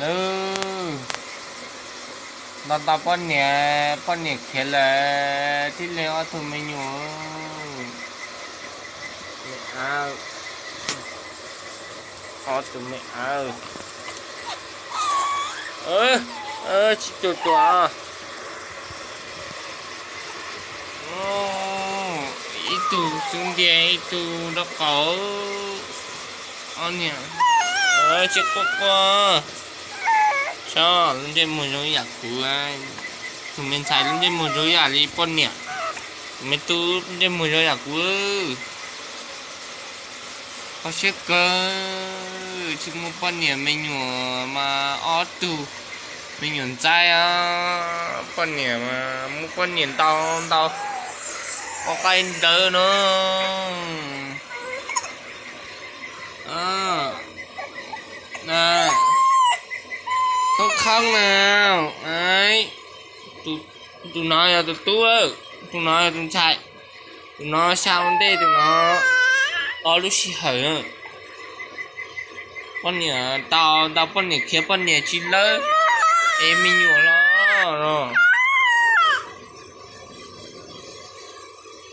Lawm, nto tau poj niam, poj niam khiav lawm, tib leeg ob tug me nyuam. Me ab, ob tug me ab, tsis tu tuaj. Ib tug xub ntiag, ib tug nraub qaum. Ob niag tsis quaj quaj. Saib lub ntsej muag zoo yam kuv, tus me ntxhais lub ntsej muag zoo yam li poj niam, tus me tub lub ntsej muag zoo yam kuv. Kho siab kawg, tsis muaj poj niam, me nyuam mas ob tug me nyuam ntxaib. Poj niam mas muaj poj niam ntau ntau, ua qaib ntawd no. Khoob khoob na. Tus no yog tus tub, tus no yog tus ntxhais, tus no xya ua ntej, tus no ob lub sij hawm. Poj niam tau ntau, poj niam khiav, poj niam tsis lawb es me nyuam los no.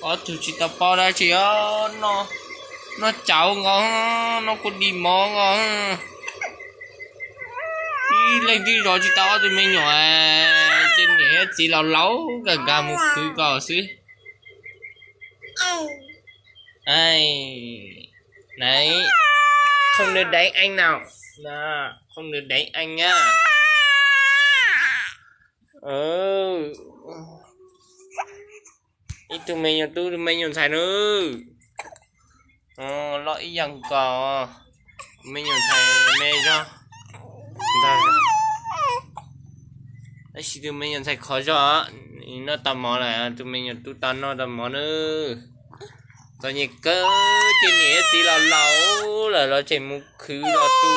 Ob tug tsis tau paub dab tsi os, noj cauv nkaus, noj kuv di mov nkaus. Ib leeg twb zov tsis tau ob tug me nyuam, ces niam thiab txiv laus laus nkag nkag mus khwv kom xwb. Nai, không được đánh anh nào, không được đánh anh nhá. Ib tug me nyuam tub, tus me nyuam ntxhais na, loj ib yam nkaus, me nyuam ntxhais me zog, tab sis tus me nyuam ntxhais khov zog, noj tau mov lawm, tus me nyuam tub tau noj tau mov na. Txom nyem kawg, ces niam thiab txiv los laus lawm los tseem mus khwv los tu.